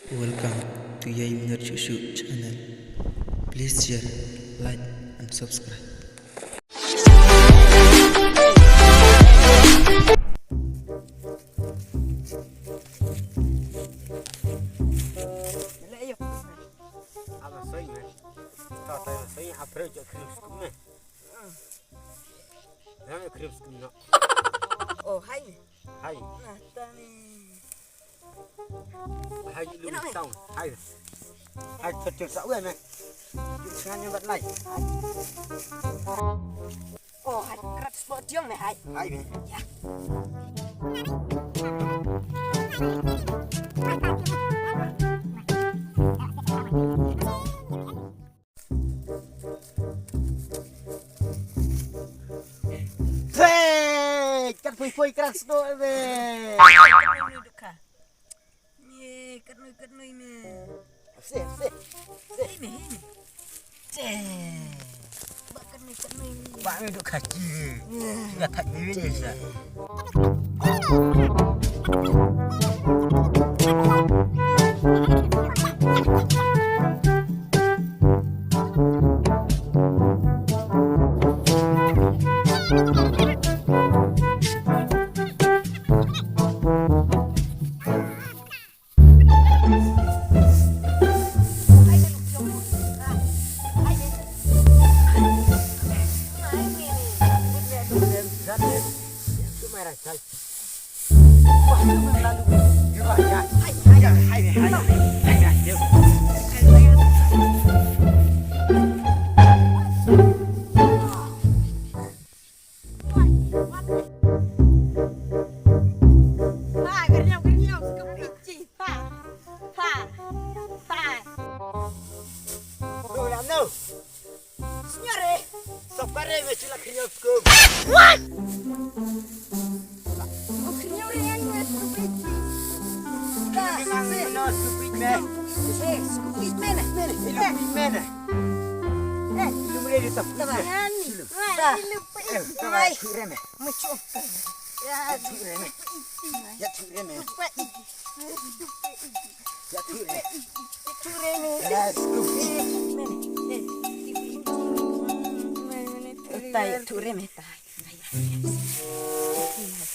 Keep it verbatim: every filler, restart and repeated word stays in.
Welcome to Yai Mngat Shuh Shuh channel. Please share, like and subscribe. Oh, hai. Hai. Nah, tani. Hai, lu tong. Hai. Hai, tu tu sa wen, eh. Tu sa ni bat lai. Hai. Oh, hai, krat spot tiang me, hai. Hai, me. Ya. Hey, kat pui pui kran sdok me. Katnoi dukha. Ye, katnoi katnoi me. Se, se, se. Hey me, hey me. Che. Ba katnoi katnoi me. Ba me dukha ki. Ye. Nga thak ni me sa. Señor, eh. Sokare me chila khriñaw skum. What? Khriñaw re yang me stupid. Stupid me. Eh, stupid me. Stupid me. Eh. Lu mule di stop. Stop. Eh, stop. Re me. Machu. Ya, chu re me. Ya chu re me. Ya chu re. Chu re me. Ya chu re me. Tai chu re me tai. Ya chu re me.